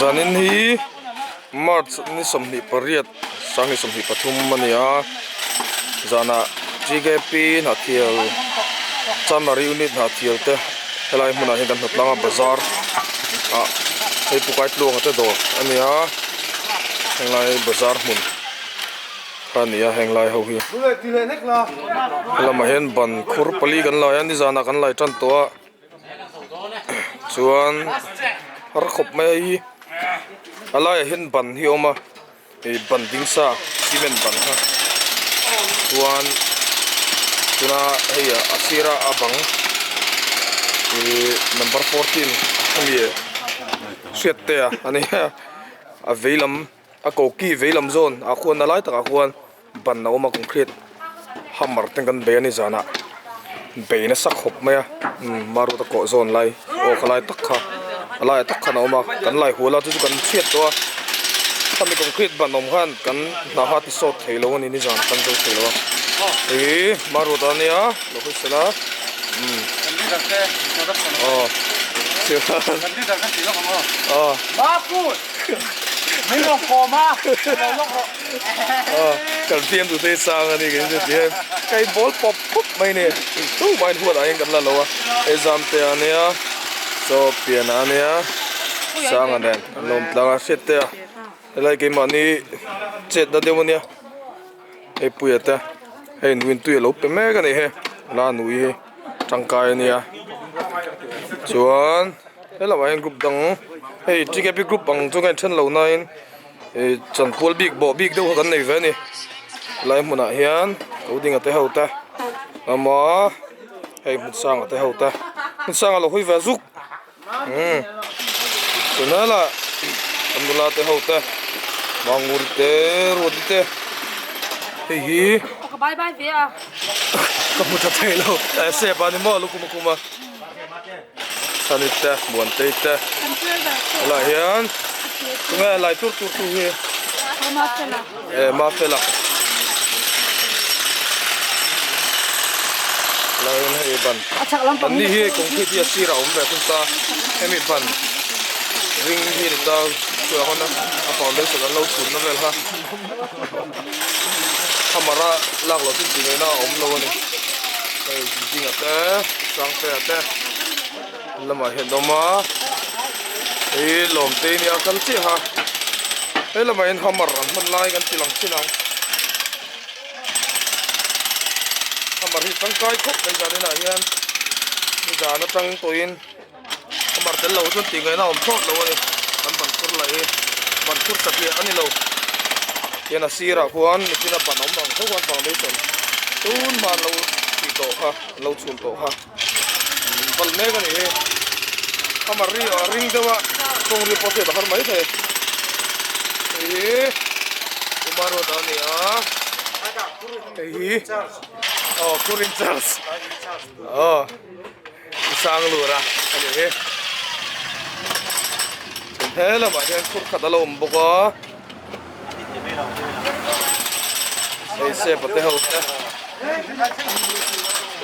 Zanin hi March ni 28 2023 a ni a zanah G_K_P hnahthial Chanmari unit hnahthial te helai hmunah hian kan hmu tlang a bazar ah hei pu Kaitluanga te dawr a ni a henglai bazar hmun kha a ni a henglai ho hi helamah hian ban khur pali kan lai a nizanah kan lai tan tawh a. Chuan har khawp mai a hi a laiah hian ban hi a awm a ih ban ding sa cement ban kha chuan tuna hei a sira a bang ih number fourteen hemi hriat te a ani a a vei lam a koki vei lam zawn ah khuan a lai takah khuan. Ban a awm a concrete hammer ten kan bei a ni zanah bei nasa khawp mai a umm maruat a kawh zawn lai aw kha lai tak kha a laiah tak khan a awm a kan lai hual a chu chu kan chhiat tawh a khami concrete ban awm khan kan hna kha a ti sawt thei lo a ni nizan kan zo thei lo a ih maruat a nia lo hawi sela umm aw aw. Kan fiam duh te sang a ni kan inzir tih e ka in bawl pawp pawp mai a ni tu mahin huat ah hian kan la lo a hei zam te a nia chaw pian a nia sanga nen an lo awm tlang a hriat te a helai keimahni chet na deuh a nia hei puia te hei nuin tui a lo pe mek a ni he la nui hi tangkai a nia chuan he lamah hian group dang hei T K P group ang chu ka inthen lo nain. Ih chanpual bik bawh bik deuh kha kan nei ve a ni lai hmunah hian ko dinga te ho te emaw hei hmun sanga te ho te hmun sanga lo hawi ve zuk umm tuna lah kan nula te ho te mangur te ruati te hei hi ka hmu tha thei lo sep a ni maw lukhum a khum a Chhani te Muantei te helaiah hian tunge lai tur tur tu hi eh Mafela helaiah hian hei ban ban ni hi concrete hi a sirah a awm ve thung ta hemi ban ring hi a ni ta chhuah hawn a a foundation an lo chhun na vel kha hammer a lak loh chu tih ngaihna a awm lo a ni hei zinga te sangtea te lamah hian an awm a hei lawmte nia kal chiah a he lamah hian hammer an hman lai kan ti lang chin ang hammer hi tangkai khawp mai zan inah hian nizan atang tawhin hammer tel lo chuan tih ngaihna a awm thlawt lo a ni kan ban khur lah hi ban khur satliah a ni lo tihian a sirah khuan nichina ban awm ang tho khuan foundation tun hma an lo tih tawh kha an lo chhun tawh kha an val mek a ni hi hammer ri a ring deuh a kawng ri pawh hriat a har mai thei hei hi Uma road a ni a hei hi aw khur in charge aw. I sang lur a a ni hi he lamah hian khur khat a lo awm bawk a hei sepa te ho te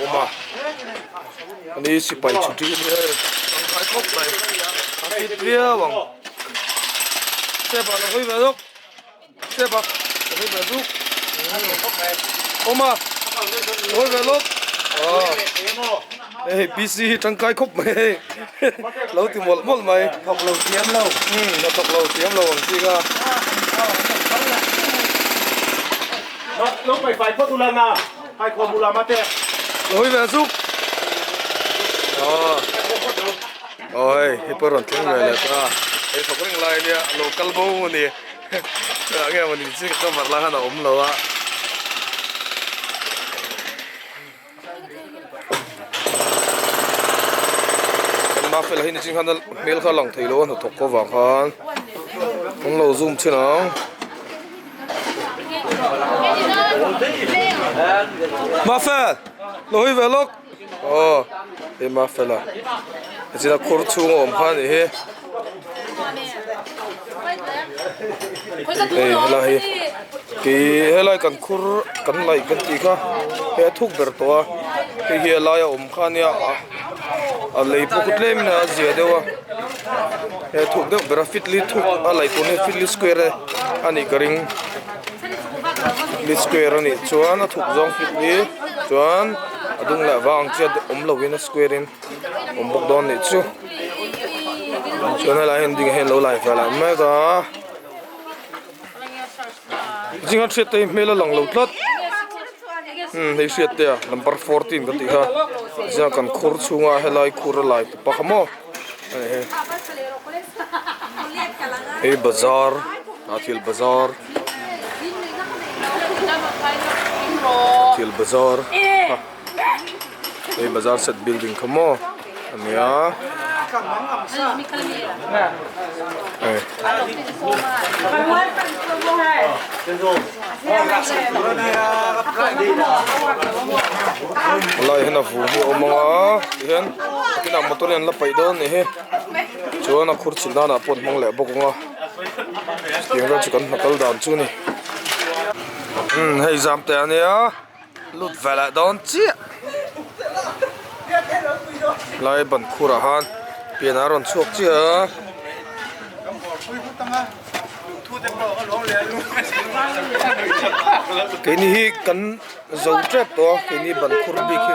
awm a ani sipai chhuti a ni hei tangkai khawp mai a fit viau ang sepa lo hawi ve lawk sepa lo hawi ve zuk awm a lo hawi ve lawk hei P C hi tangkai khawp mai hei lo ti mawlh mawlh mai thawk lo thiam lo umm a thawk lo thiam lo ang chi kha lo pai fai phawt ula na hai khawm ula mate lo hawi ve zuk aw hei hei pawh rawn thleng ve leh ta hei thawk reng lai ania lo kal bo a ni. Tunah nge mawni chi ka cover lai khan a awm lo a. Kan Mafela hi nichin khan a hmel kha a lang thei lo a hnathawk ko vang khan an lo zoom thin ang. Mafel lo hawi ve lawk aw hei Mafela nichin a khur chhung a awm kha a nih hi. Hei helai hi ih helai kan khur kan laih kan tih kha hei a thuk ber tawh a hei hi a laia awm kha ania. A lei pawh khu tlem in a zia deuh a he thuk deuh ber a feet li thuk a laih tur hi feet li square a nih ka ring feet li square a nih chuan a thuk zawng feet li chuan a dung leh vang ang chi a awm lo in a square in awm bawk dawn a nih chu chuan helai hian ding ah hian lo lai ve lah mek a. Zinga hriat te hi hmel a lang lo tlat umm hei hriat te a number 14 kan tih kha zia kan khur chhunga helai khur a lai tawp a kha maw hei bazar ah thil bazar thil bazar hei bazar set building kha maw ania hei. Helai hian a vung hi a awm ang a tihian nakinah motor hian an la paih dawn a nih hi chuan a khur chhilh nanah pawh an hmang leh bawk ang a chutiang vel chu kan hna kal dan chu a ni umm hei zam teh a nia. Lut ve leh dawn chiah. Lai ban khurah khan pian a rawn chhuak chiah a. Keini hi kan zo tep tawh a keini ban khur bik hi.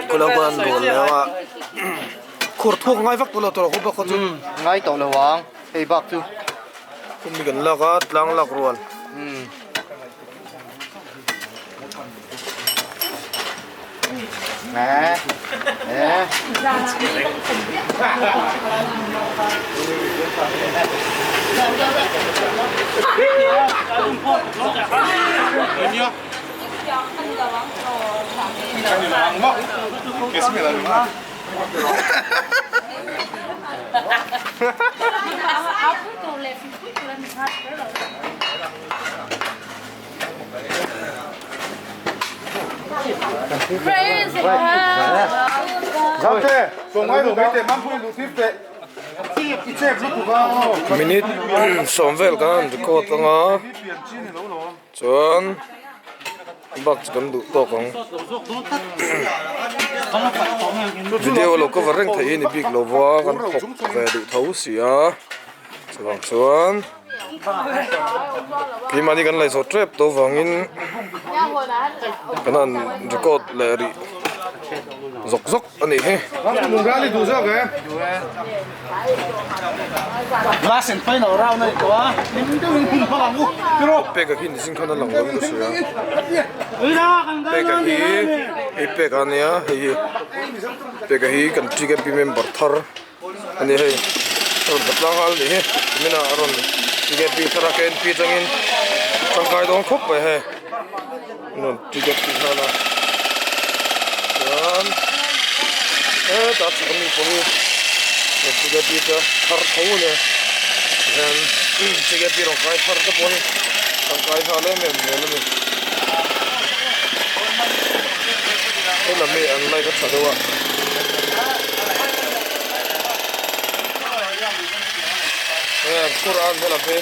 Khawlai khuan an rawn leh ang a. Khur thuk ngai vak tawh lo tawh lo bak kha chu. Ngai tawh lo ang hei bak chu. Khumi kan lak a tlang lak rual. Minute sawm vel kan han record ang a chuan bak chu kan duh tawk ang video lo cover reng theih hi ni bik lo va kan thawk ve duh tho si a chuvang chuan. Keimahni kan laih zawh tep tawh vangin kan han record leh rih zawk zawk a nih hi. Peka hi nizing khan a lang lo in ka hria Peka hi hei peka a nia hei hi peka hi kan TKP member thar. A ni hei a rawn hlat tlang nghal a nih hi kuminah a rawn ticket bik thar a KNP atangin tangkai dawn khawp mai hei a rawn ticket bik nghal a chuan hetah chhak ami pawh hi rawn ticket bik a thar tho a nia tihian ticket bik rawn kai thar te pawh hi tangkai nghal em em zel a ni helam hi an light a tha deuh a. Heng Quran helam hi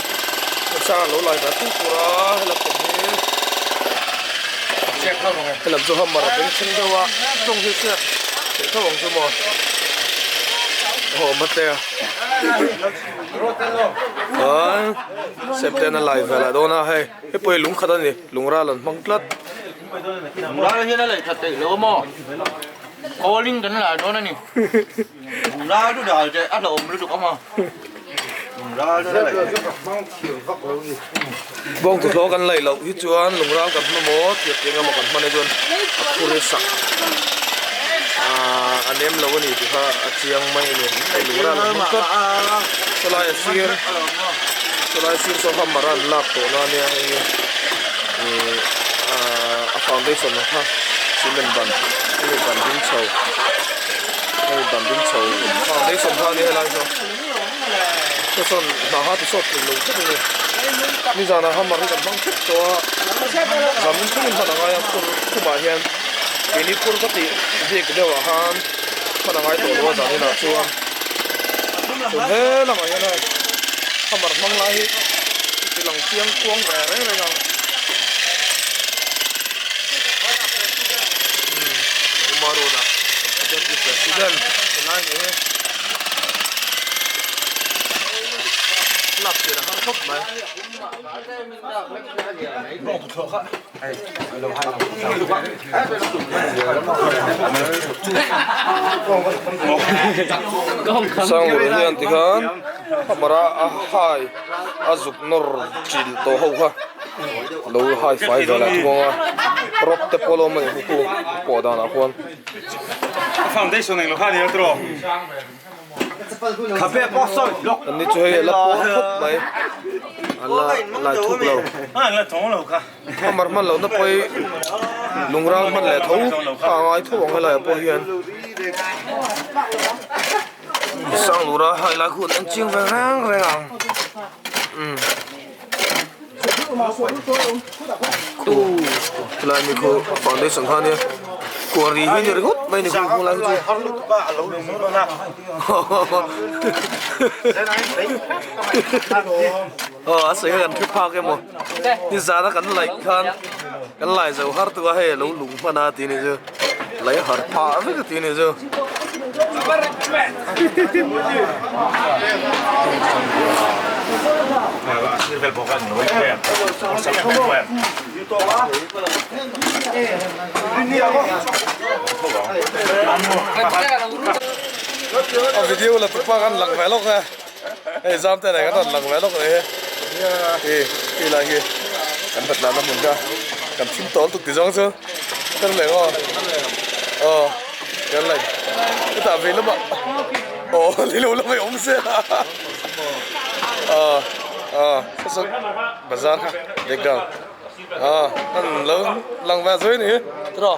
hmasa lo lai ve tu tur a helam pawh hi helam chu hammer a beng thleng deuh a tawng hi chhiat theih tho ang chu maw aw mate a chuan step te an lai ve leh dawn a hei hei pawh hi lung khat a ni lung ral an hmang tlat. Lung ral hian a laih that theih lo a maw? Calling kan la dawn a ni. Lung ral chu dal teh a hlauhawm lutuk a maw. Lung ral chu a laih theih. Bawng tuhlawh kan laih loh hi chuan lung ral kan hma maw thir tih eng emaw kan hman hi chuan a phur hi sak a nem lo a ni tih kha a chiang mai a ni. Hei lung ral an hmang tlat. Sawlai a sir sawlai sir saw kha mara an lak tawh na ania hei hi ih a foundation ang kha cement ban hemi ban ding chho hemi ban ding chho foundation kha ania helai saw hei sawn hna kha ti sawt thei lo tlat a ni nizanah hammer hi kan hmang thut tawh a zamin thlengin hman a ngai a khur khumah hian keini khur ka tih bik deuhah khan hman a ngai tawh lo a zaninah chuan. Chuan he lamah hian hei hammer hmang lai hi ti lang chiang kuang ve reng reng ang umm Uma road a kan president. Den helai ni hi lak pian a har khawp mai. Sangur hian tikhan hammer a a hai a zuk nawr chil tawh ho kha lo hai fai vel ah thung a rod te pawh a lo awm a ni khu pawh danah khuan. An ni chu hei a la pawl khawp mai a la lai thuk lo a mar hman lohna pawh hi lung ral hman leh tho a ngai tho ang helaiah pawh hian sang lura hai lai khu an en chiang ve reng reng ang umm khu helai mi khu foundation kha ania quarry hi ni ringawt mai ni khu helai hi chu aw a sawi kha kan hre phak emaw nizana kan laih khan kan lai zo har tuk a hei alo lung hman a tih anih chu lei har phah vek a tih anih chu. A video la tupa kan lang ve lawk a hei zam te nen kan rawn lang ve lawk leh hi hi lai hi kan hlat lana hmun kha kan thim tawl tuk ti zawng chu kan leng aw aw kan leng hetah vei lamah aw lilo lamah awm se aw aw saw bazar kha background aw an lo lang ve zui a ni tiraw.